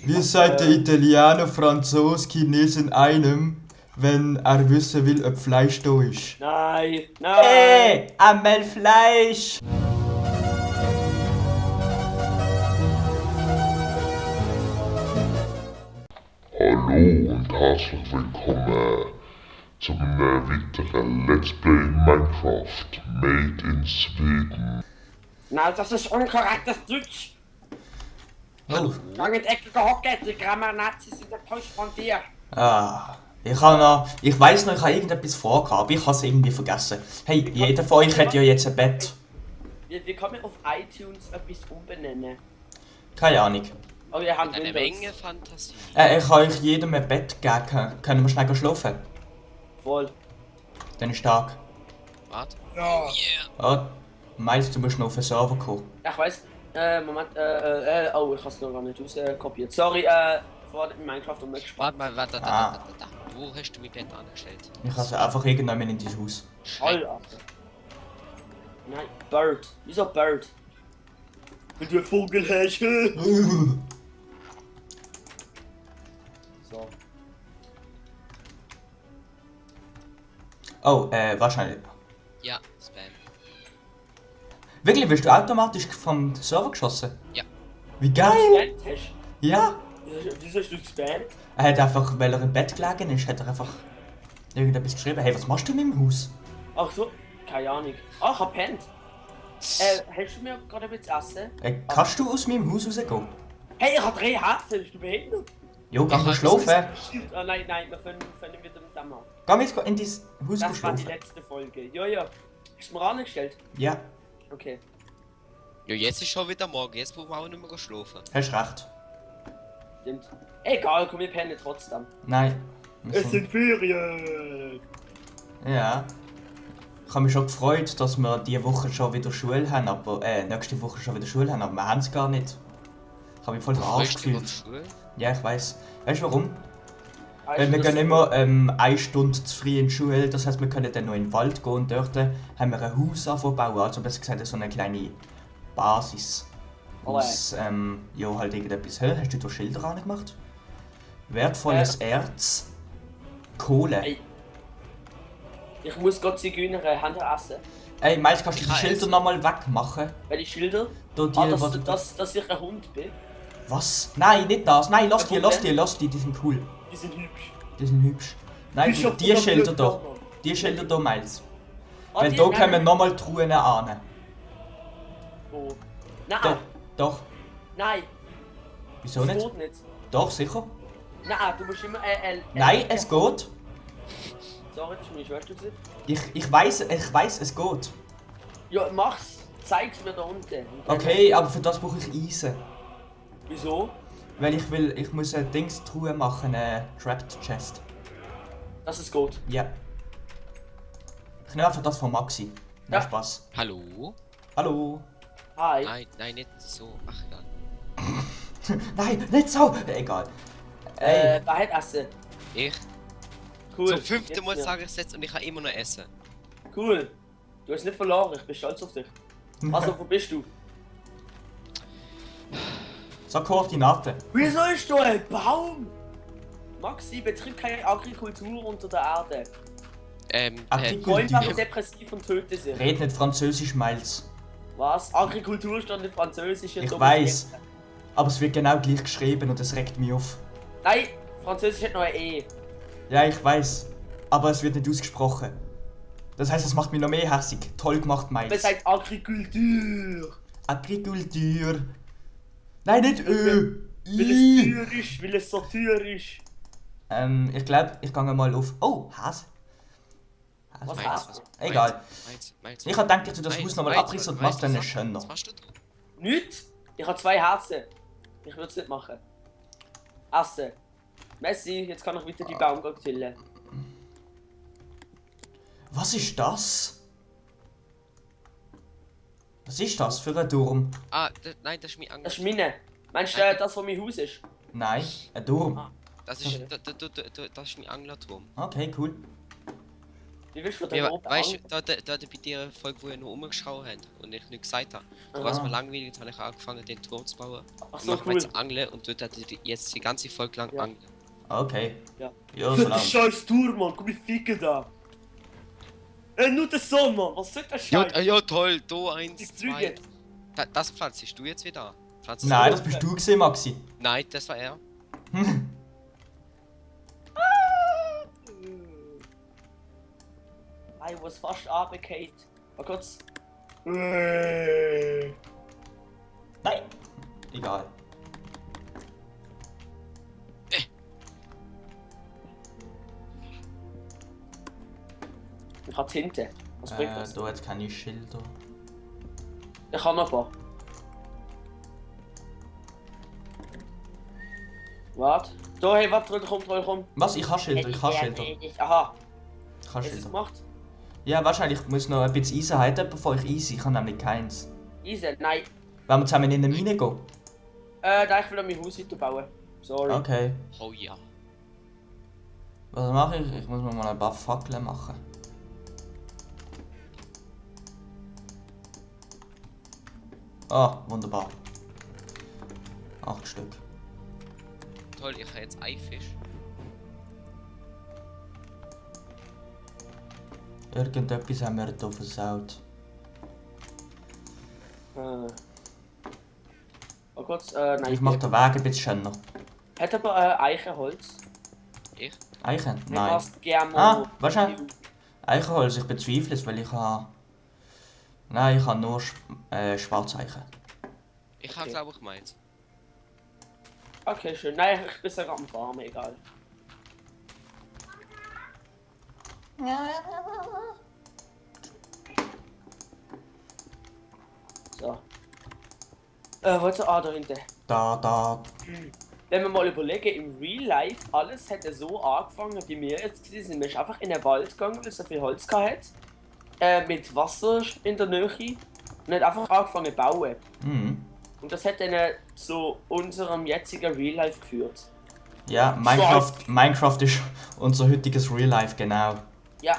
Wie sagt der Italiener, Franzose, Chines in einem, wenn er wissen will, ob Fleisch da ist? Nein, nein! Hey, einmal Fleisch! Hallo und herzlich willkommen zu einem weiteren Let's Play Minecraft Made in Sweden. Nein, das ist unkorrektes Deutsch! Oh. Lang in die Ecke gehockt, die Grammar-Nazis sind enttäuscht von dir! Ah, ich weiß noch, ich habe irgendetwas vorgehabt, aber ich habe es irgendwie vergessen. Hey, jeder von euch hat ja jetzt ein Bett. Wie kann man auf iTunes etwas umbenennen? Keine Ahnung. Oh, ihr habt Eine Windows. Menge Fantasie. Ich kann euch jedem ein Bett geben. Können wir schnell schlafen? Voll. Dann ist stark. Warte. Ja. Ah, Miles, du musst noch auf den Server kommen. Ich weiß. Moment, oh, ich habe es noch gar nicht auskopiert. Sorry, vor dem Minecraft umgespannt. Warte mal, warte, Ah. da. Wo hast du mein Bett angestellt? Ich habe es einfach irgendwann in dein Haus. Schreck. Alter. Nein, Bird. Wieso Bird? Wenn du einen Vogel hast. So. Oh, wahrscheinlich. Ja, Spam. Wirklich, wirst du automatisch vom Server geschossen? Ja. Wie geil! Gespammt hast? Ja! Wieso hast du gespammt? Er hat einfach, weil er im Bett gelegen ist, hat er einfach irgendetwas geschrieben. Hey, was machst du mit dem Haus? Ach so, keine Ahnung. Ah, ich hab pennt. Hast du mir gerade etwas zu essen? Kannst du aus meinem Haus rausgehen? Hey, ich hab 3 Herzen, bist du behindert? Jo, geh Ich mal hab schlafen. Oh nein, wir können wieder mit dem machen. Geh jetzt in dein Haus Das war die schlafen. letzte Folge. Ja. Hast du mir angestellt? Ja, Okay. Ja, jetzt ist schon wieder morgen. Jetzt wollen wir auch nicht mehr schlafen. hast recht. Stimmt. Egal, komm, wir pennen trotzdem. Nein. wir sind- Ferien! Ja. Ich habe mich schon gefreut, dass wir diese Woche schon wieder Schule haben, aber nächste Woche schon wieder Schule haben, aber wir haben es gar nicht. Ich habe mich voll verarscht Freust du dich auf gefühlt. die Schule? Ja, ich weiß. Weißt du warum? Weil wir gehen immer 1 Stunde zu früh in die Schule, das heisst, wir können dann noch in den Wald gehen und dort haben wir ein Haus anbauen, also besser gesagt so eine kleine Basis. Aus, ja, halt irgendetwas. Hä? Hast du da Schilder angemacht? Wertvolles Erz, Kohle. Ey. Ich muss Gott Zigeuner Hand essen. Ey, Miles, kannst du Ich die kann Schilder essen. nochmal wegmachen? Welche Schilder? Da die, Dass ich ein Hund bin. Was? Nein, nicht das. Nein, lass die, Warum lass die, die sind cool. Die sind hübsch. Die sind hübsch. Nein, Bischof die von Schilder der da. Blödkammer. Die Schilder da, Miles. Ah, Weil die- da nein, kommen nein. nochmal Truhen an. Oh. Nein, Doch, doch. nein. Wieso Das nicht? geht nicht. Doch, sicher. Nein, du musst immer Nein, es geht. Sorry, das ist meine Schwester gewesen. Ich weiß, es geht. Ja, mach's. Zeig's mir da unten. Und dann- Okay, aber für das brauche ich Eisen. Wieso? Weil ich muss eine Dingstruhe machen, eine Trapped Chest. Das ist gut. Ja. Ich nehme einfach das von Maxi. Nein, Ja. Spaß. Hallo? Hallo. Hi. Nein, nicht so. Ach ja. Nein, nicht so. Egal. Ey, Wer hat Essen? Ich. Cool. Zum 5. Jetzt Mal mir. sage ich es jetzt und ich kann immer noch essen. Cool. Du hast nicht verloren, ich bin stolz auf dich. Also, wo bist du? so Koordinaten. Wieso ist da ein Baum? Maxi, betrieb keine Agrikultur unter der Erde. Agrikultur. Bäume werden depressiv und töten sich. Red nicht Französisch, Miles. Was? Agrikultur stand in Französisch. Ich weiß. Aber es wird genau gleich geschrieben und es regt mich auf. Nein, Französisch hat noch ein E. Ja, ich weiß. Aber es wird nicht ausgesprochen. Das heißt, es macht mich noch mehr hässig. Toll gemacht, Man Miles. sagt Agrikultur. Agrikultur. Nein, nicht Ö. Weil es I. teuer ist, weil es so teuer ist. Ich glaube, ich gehe mal auf. Oh, Hase. Was Meins, hast du? Egal. Meins. Ich habe gedacht, dass du das Meins, Haus nochmal meins, abriss und meins, machst dann was schöner. Was machst du da? Nicht? Ich habe 2 Herzen. Ich würde es nicht machen. Essen. Messi, jetzt kann ich wieder die Baum tillen. Was ist das? Was ist das für ein Turm? Ah, nein, das ist mein Das ist Angler. meine. Meinst du, das, wo mein Haus ist? Nein, ein Turm. Ah. Das ist mein Anglerturm. Okay, cool. Wie willst du da Ja, oben weißt du, da bei dir Folge, wo ihr nur umgeschaut habt und ich nicht gesagt habe, du warst Aha. mir langweilig, habe ich angefangen, den Turm zu bauen. Ach Ich so, mache cool. jetzt Angeln und dort hat jetzt die ganze Folge lang Ja. Angeln. Okay. Ja. Ja, Für so den lang. scheiß Tour, Mann, komm ich ficken da. Nur der Sohn, Mann, was soll der Scheiß? Ja, toll, da Ich 1, trüge 2. jetzt. Das pflanzest du jetzt wieder an? Pflanzt Nein, das bist du gewesen, Maxi. Nein, das war er. I was fast runtergefallen. Mal kurz. Nein. Egal. Ich hab Tinte. Was bringt das? Da jetzt keine Schilder. Ich hab noch ein paar. Warte. Da, hey, warte, komm. Was? Ich habe Schilder, ich habe Schilder. Aha, Ich habe hast du es Schilder. gemacht? Ja, wahrscheinlich ich muss noch ein bisschen Eisen haben, bevor ich Eisen. Ich habe nämlich keins. Easy, nein. Wollen wir zusammen in eine Mine gehen? Da ich will an mein Haus weiterbauen. Sorry. Okay. Oh ja. Was mache ich? Ich muss mir mal ein paar Fackeln machen. Ah, wunderbar. 8 Stück. Toll, ich habe jetzt Eifisch. Irgendetwas haben wir hier versaut. Oh kurz, nein. Ich mache den Weg ein bisschen schöner. Hat aber Eichenholz. Ich? Eichen? Ich Nein. mach's gerne. Ah, wahrscheinlich. Eichenholz, ich bezweifle es, weil ich habe... Nein, ich habe nur Schwarzeichen. Ich habe, glaube ich, meins. Okay, schön. Nein, ich bin sogar am Farmen, egal. So. Warte, da hinten. Da. Wenn wir mal überlegen, im Real Life, alles hätte so angefangen, wie wir jetzt gewesen sind. Wir sind einfach in den Wald gegangen, weil es so viel Holz hatte. Mit Wasser in der Nähe. Und hat einfach angefangen zu bauen. Mhm. Und das hat dann zu unserem jetzigen Real Life geführt. Ja, Minecraft ist unser heutiges Real Life, genau. Ja.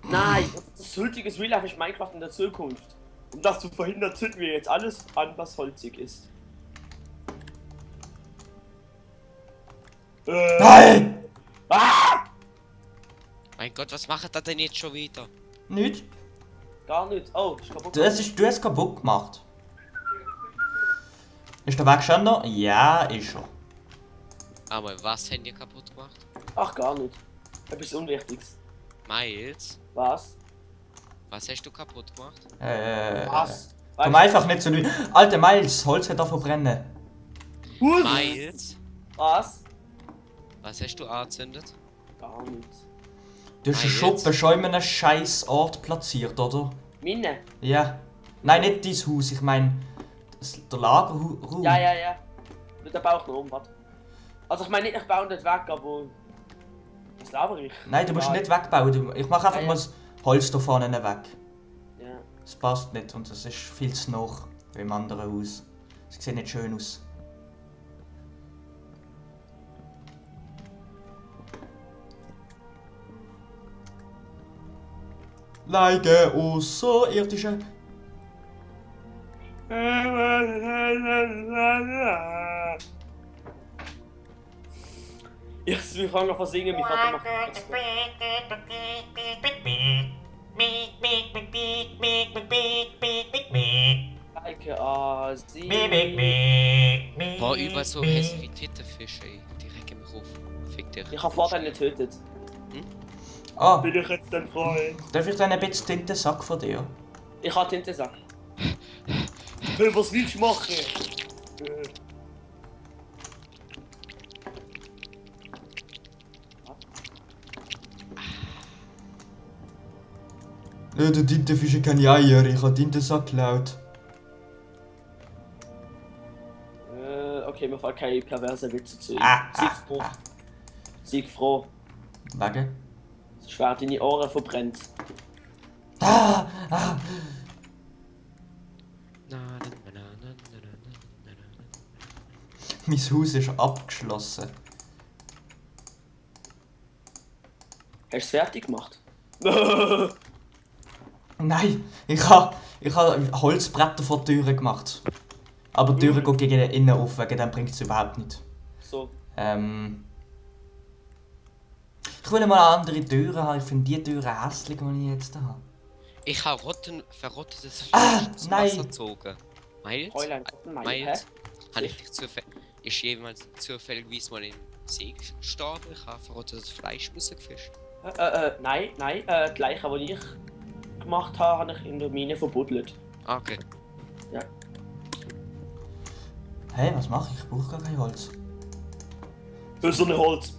Nein, das heutige Real Life ist Minecraft in der Zukunft. Um das zu verhindern, zünden wir jetzt alles an, was holzig ist. Nein! Ah! Mein Gott, was macht er denn jetzt schon wieder? Nicht? Gar nicht. Oh, ist kaputt. Du hast es kaputt gemacht. Ist der Weg schon noch? Ja, ist schon. Aber was habt ihr kaputt gemacht? Ach, gar nicht. Etwas Unwichtiges. Miles, Was? was hast du kaputt gemacht? Was? Komm einfach nicht zu nicht. Alter Miles, Holz hat davon brennen. Miles, Was? was hast du angezündet? Gar nicht. Du hast einen Miles? Schuppen schon in einem scheiß Ort platziert, oder? Meine? Ja. Nein, nicht dein Haus, ich meine der Lagerraum. Ja. Da baue ich noch um, warte. Also ich meine nicht, ich baue nicht weg, aber... Was laber ich? Nein, du musst Ja. nicht wegbauen. Ich mache einfach Ja. mal das Holz da vorne weg. Ja. Das passt nicht und es ist viel zu nah im anderen Haus. Es sieht nicht schön aus. Like Außerirdische. Ich fange noch an singen, mein Vater macht... Like Asi... Boah, überall so hässlich wie Tittenfische, ey. Die regen mich auf. Fick dich. Ich habe Vater nicht getötet. Ah, Bin ich jetzt dann frei? darf ich dann ein bisschen Tintensack von dir? Ich habe Tintensack. Hey, was willst du machen? Ja, der Tintenfisch hat keine Eier, ich habe Tintensack geklaut. Okay, mir fällt keine perverse Witze zu. Ah, Sieg froh. Sieg froh. Wegen? Sonst werden deine Ohren verbrennt. Ah! Na, na, na, na, na, na, na, na, na. Mein Haus ist abgeschlossen. Hast du es fertig gemacht? Nein, ich ha Holzbretter vor die Türen gemacht. Aber die Türen gehen gegen innen auf, wegen dem bringt es überhaupt nicht. So. Ich will mal eine andere Türen haben, ich finde die Türen hässlich, die ich jetzt habe. Ich habe verrottetes Ah, Fleisch ins nein. Wasser gezogen. Meinst? Fräulein, Habe ich dich ist jemals zufällig mal in den See gestorben? Ich habe verrottetes Fleisch rausgefischt. Nein, gleich, was ich gemacht habe, habe ich in der Mine verbuddelt. Ah, okay. Ja. Hey, was mache ich? Ich brauche gar kein Holz. Für so ein Holz.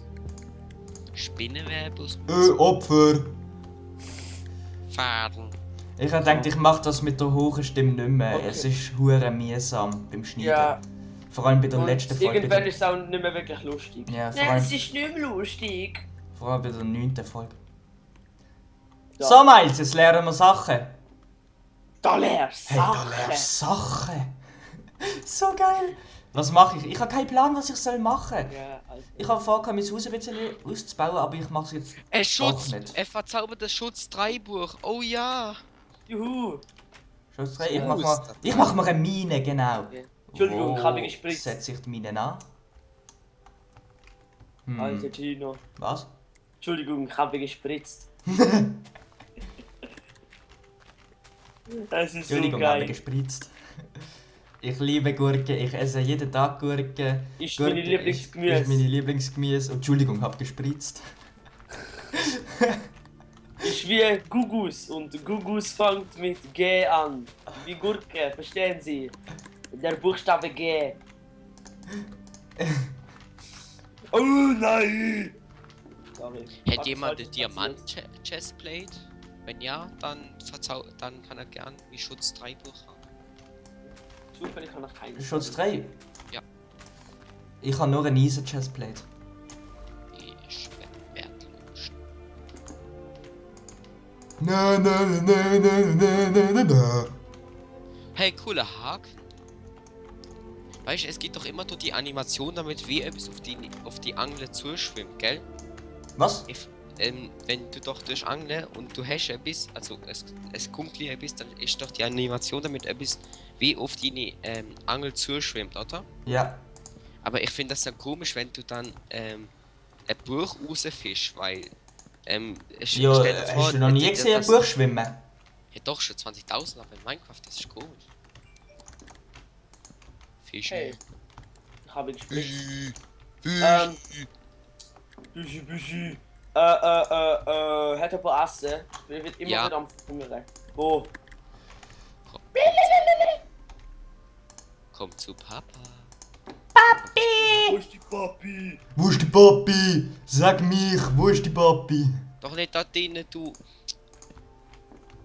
Spinnenweb aus Opfer! Faden. Ich habe gedacht, ich mache das mit der hohen Stimme nicht mehr. Okay. Es ist hure mühsam beim Schneiden. Ja. Vor allem bei der Und letzten Folge. irgendwann ist es auch nicht mehr wirklich lustig. Ja, vor Nein, allem, es ist nicht mehr lustig. vor allem bei der 9. Folge. Ja. So, Miles, jetzt lernen wir Sachen. Da lernst du Hey, da Sachen. lernst du Sachen. So geil. Was mache ich? Ich habe keinen Plan, was ich machen soll. Ja, Alter. Ich habe vor, mein Haus ein bisschen auszubauen, aber ich mache es jetzt Ein doch Schutz! nicht. Ein verzaubertes Schutz 3 Buch. Oh ja! Juhu. Schaut's rein, ich Aus. mach mir eine Mine, genau. Ja. Entschuldigung, ich habe Wo gespritzt. setze ich die Mine an? Alter Tino. Was? Entschuldigung, ich habe gespritzt. Das ist so Entschuldigung, habe geil. gespritzt. Ich liebe Gurken, ich esse jeden Tag Gurken. Ist Gurken meine Lieblingsgemüse. Ist meine Lieblingsgemüse. Und Entschuldigung, hab gespritzt. Ist wie Gugus und Gugus fängt mit G an. Wie Gurke, verstehen Sie? Der Buchstabe G. Oh nein! Sorry. Hat jemand eine Diamant-Chestplate? Wenn ja, dann kann er gern wie Schutz 3 Buch haben. Zufällig kann ich keinen. Schutz 3? Ja. Ich habe nur eine Eisen Chestplate. Ich bin wertlos. Na. Hey, cooler Haken. Weißt du, es gibt doch immer so die Animation, damit wie etwas auf die Angel zuschwimmt, gell? Was? Wenn du doch durch Angeln und du hast etwas, also es kommt gleich etwas, dann ist doch die Animation, damit etwas wie auf deine Angel zuschwimmt, oder? Ja. Aber ich finde das dann komisch, wenn du dann ein Buch rausfischst, weil Ja, stell dir vor, hast du noch nie gesehen, ein Buch schwimmen? Ja doch, schon 20.000, aber in Minecraft, das ist komisch. Fische. Hey. Ich habe gespritzt. Büschi. Hat jemand Essen? Ich will immer Ja. wieder am Hungern. Wo? Komm zu Papa. Wo ist die Papi? Wo ist die Papi? Sag mich, wo ist die Papi? Doch nicht da drinnen, du.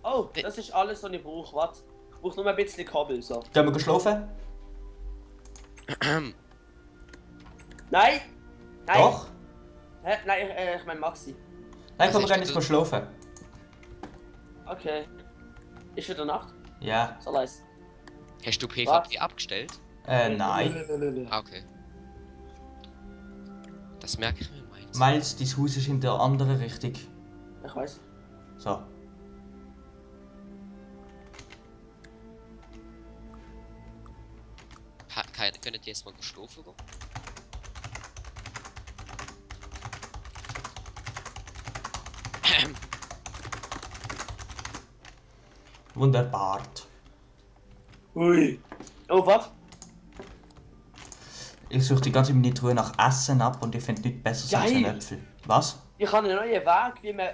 Oh, das ist alles, was ich brauche. Warte. Ich brauche nur ein bisschen Kabel. So. Gehen wir schlafen? Nein! Nein! Doch? Hä? Nein, ich meine Maxi. Nein, Was können wir ist gar nicht das? schlafen. Okay. Ist wieder Nacht? Ja. So leise. Hast du PvP Was? abgestellt? Nein. Ah, okay. Das merke ich mir meins. Miles, dein Haus ist in der anderen Richtung. Ich weiß. So. Könnt ihr jetzt mal geschlafen gehen? Wunderbar. Ui. Oh, was? Ich suche die ganze Zeit meine Truhe nach Essen ab und ich finde nichts besser als Geil. ein Äpfel. Was? Ich habe einen neuen Weg, wie man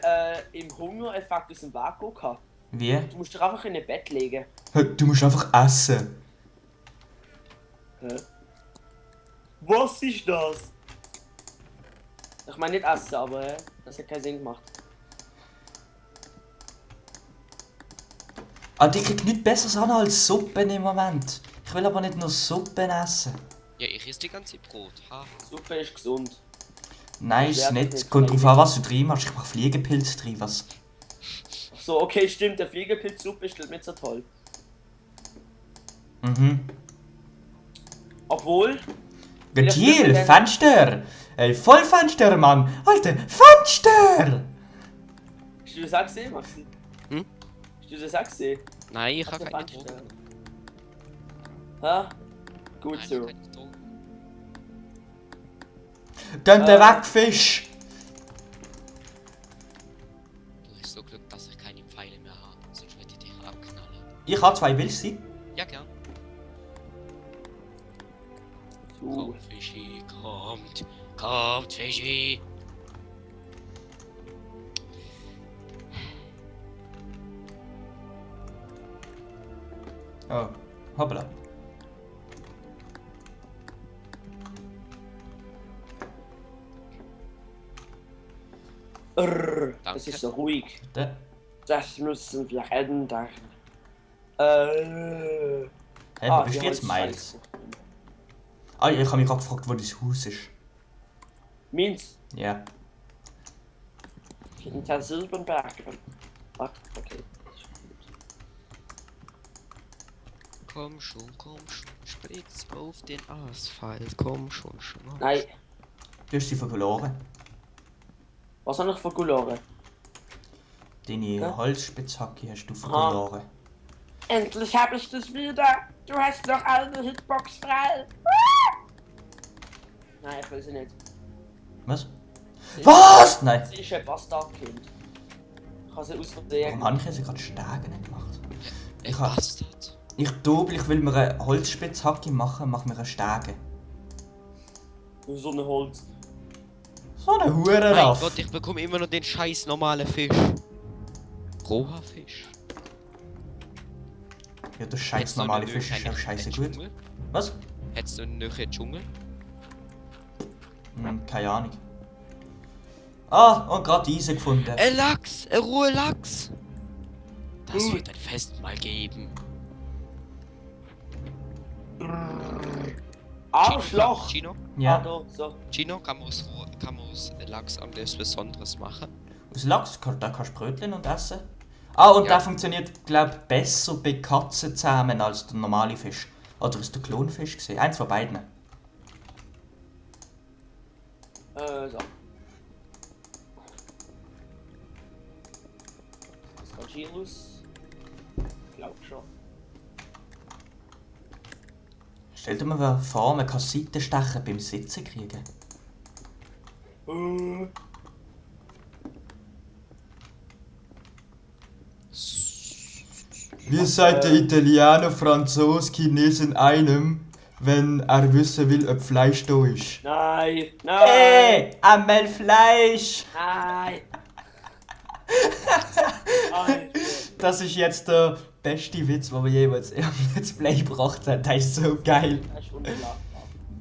im Hungereffekt aus dem Weg gehen kann. Wie? Du musst dich einfach in ein Bett legen. Du musst einfach essen. Hä? Was ist das? Ich meine nicht essen, aber das hat keinen Sinn gemacht. Ah, ich krieg nichts besseres an als Suppen im Moment. Ich will aber nicht nur Suppen essen. Ja, ich esse die ganze Brot. Ha. Suppe ist gesund. Nein, ist Ja, nicht. das Kommt ist drauf an, was du drin machst. Ich mach Fliegenpilz drin, was? Ach so, okay, stimmt, der Fliegenpilzsuppe ist nicht so toll. Mhm. Obwohl, Getiel, Fenster! Ey, voll Fenster, Mann! Alter, Fenster! ist du das auch gesehen, Maxi? Hm? Hast du das auch gesehen? Nein, ich Auf habe der keine Tankstelle. Drogen. Ha? Gut Nein, so. ich habe keine Drogen. Gönnt ihr weg, Fisch! Du hast so Glück, dass ich keine Pfeile mehr habe, sonst würde ich dich abknallen. Ich habe 2, willst du sie? Ja, gern. So. Kommt, Fischi, kommt. Kommt, Fischi. Oh, hoppla. Es Danke. ist so ruhig. Da. Das müssen wir ändern. Hey, wo bist die du jetzt, Holzscheiße. Miles? Ah, ich habe mich gerade gefragt, wo dein Haus ist. Meins? Ja. Hinter Silbenbergen. Ach, okay. Komm schon, spritz auf den Asphalt, komm schon. Nein. Du hast sie verloren. Was habe ich für Couleur? Deine Ja. Holzspitzhacke hast du Aha. verloren. Endlich habe ich das wieder. Du hast noch eine Hitbox frei. Nein, ich will sie nicht. Was? Was? Nein. Sie ist ein Bastardkind. Ich habe sie aus Versehen. Warum habe ich sie gerade Stegen nicht gemacht? Ich hab- Bastard. Ich doppel, ich will mir eine Holzspitzhacke machen, mach mir eine Stege. So ein Holz. So eine Mein Hurenraff. Gott, ich bekomme immer noch den scheiß normalen Fisch. Roher Fisch. Ja, der scheiß normale Fisch ist auch scheiße gut. Was? Hättest du einen neuen Dschungel? Keine Ahnung. Ah, und gerade Eisen gefunden. Ein Lachs! Ein roher Lachs! Das wird ein Festmahl geben. Arschloch! Chino? Ja, Ah, da, so. Chino, kann man aus Lachs etwas Besonderes machen? aus Lachs, da kannst du Brötchen und essen. Ah, und Ja. der funktioniert, glaube ich, besser bei Katzenzähmen als der normale Fisch. Oder ist der Klonfisch gesehen? Eins von beiden. So. Das kann hier los. Ich glaub schon. Stell dir mal vor, man kann Seitenstechen beim Sitzen kriegen. Wie sagt der Italiener, Franzose, Chines in einem, wenn er wissen will, ob Fleisch da ist? Nein! Nein! Hey, einmal Fleisch! Nein! Alter. Das ist jetzt der beste Witz, den wir jemals im Let's Play gebracht haben. Der ist so geil. Das ist unschlagbar.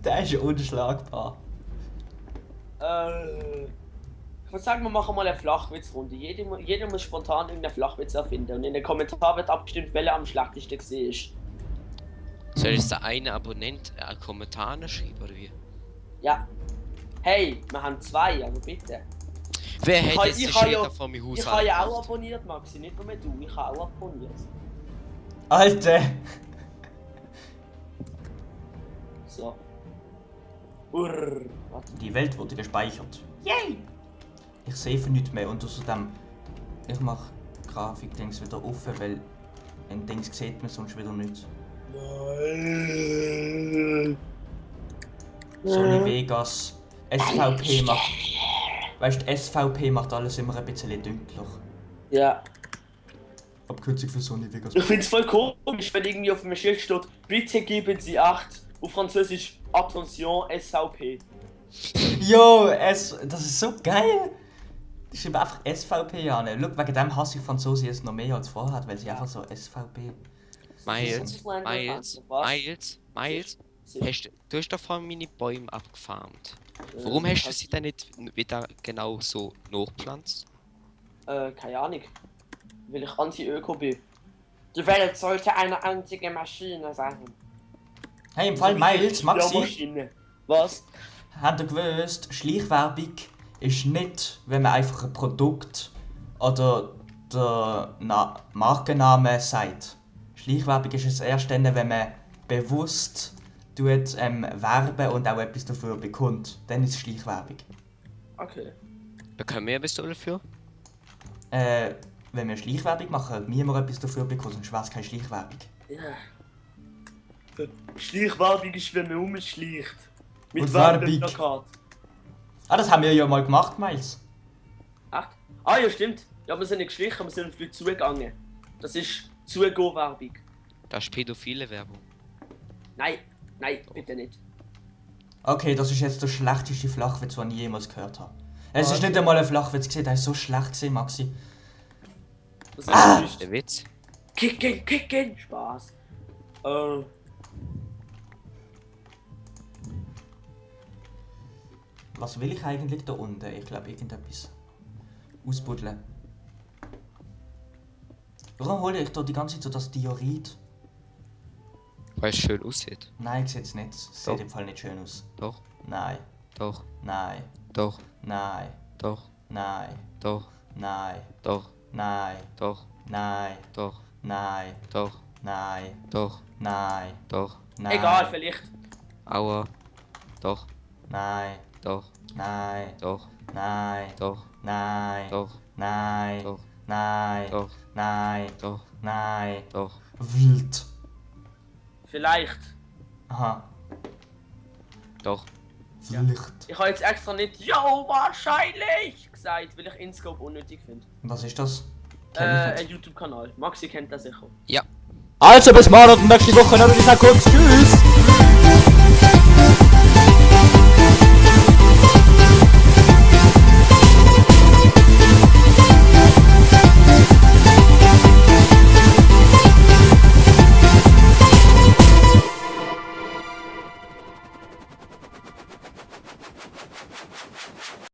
Der ist unschlagbar. Ich würde sagen, wir machen mal eine Flachwitzrunde. Jeder muss spontan irgendeinen Flachwitz erfinden. Und in den Kommentaren wird abgestimmt, welcher am schlechtesten gesehen ist. Soll jetzt der eine Abonnent einen Kommentar schreiben oder wie? Ja. Hey, wir haben 2, also bitte. Wer Ich hat ha- jetzt ich den ha Schritt ja- vor meinem Haus Ich habe ja auch angemacht? abonniert, Maxi. Nicht nur mehr du, ich habe auch abonniert. Alter! So. Urr. Warte. Die Welt wurde gespeichert. Yay! Ich sehe nichts mehr und außerdem, ich mache Grafikdings wieder offen, weil ein Dings sieht man sonst wieder nichts. Sony Vegas, SVP macht. Weißt du, SVP macht alles immer ein bisschen dunkler. Ja. Abkürzung für Sony Vegas. Ich finde es voll komisch, wenn irgendwie auf dem Schild steht, bitte geben Sie 8. Auf Französisch, Attention, SVP. Jo, das ist so geil! Ich schreibe einfach SVP an. Schau, wegen dem hasse ich Franzosen jetzt noch mehr als vorher, weil sie einfach so SVP. Miles, Was? Miles, du hast doch vorhin meine Bäume abgefarmt. Warum hast du sie dann nicht wieder genau so nachgepflanzt? Keine Ahnung. Weil ich anti-öko bin. Die Welt sollte eine einzige Maschine sein. Hey, im Fall Miles, Maxi, Maschine. Was? habt ihr gewusst, Schleichwerbung ist nicht, wenn man einfach ein Produkt oder der Markenname sagt. Schleichwerbung ist es erst dann, wenn man bewusst werben und auch etwas dafür bekommt. Dann ist es Schleichwerbung. Okay. Bekommen wir etwas dafür? wenn wir Schleichwerbung machen, müssen wir etwas dafür bekommen, sonst wäre es keine Schleichwerbung. Ja. Schleichwerbung ist, wenn man rumschleicht. Mit Und Werbeplakat. Ah, das haben wir ja mal gemacht, Miles. Echt? Ah ja, stimmt. Ja, wir sind nicht geschlichen, wir sind auf die Leute zugegangen. Das ist Zugo-Werbung. Das ist pädophile Werbung. Nein, bitte nicht. Okay, das ist jetzt der schlechteste Flachwitz, den ich jemals gehört habe. Es ist nicht einmal ein Flachwitz gewesen, der ist so schlecht gewesen, Maxi. Das ist nicht. Der Witz. Kicken! Spaß. Was will ich eigentlich da unten? Ich glaube irgendetwas ausbuddeln. Warum hole ich da die ganze Zeit so das Diorit? Weil es schön aussieht. Nein, sieht's nicht. Es Doch. sieht im Fall nicht schön aus. Doch, Nein, doch, nein, doch, nein, doch, nein, doch, nein, doch, nein, doch, nein, doch, nein, doch, nein, doch, nein, doch, nein. Egal, vielleicht. aua, doch, Nein, doch, nein, doch, nein, doch, nein, doch, nein, doch, nein, doch, nein, doch, nein. doch. Wild. Vielleicht. Aha, Doch. vielleicht. Ich habe jetzt extra nicht «Jo, wahrscheinlich» gesagt, weil ich InScope unnötig finde. Was ist das? Kenn ich Ein nicht. YouTube-Kanal. Maxi kennt das sicher. Ja. Also bis morgen und nächste Woche. Dann würde ich sagen, kurz tschüss.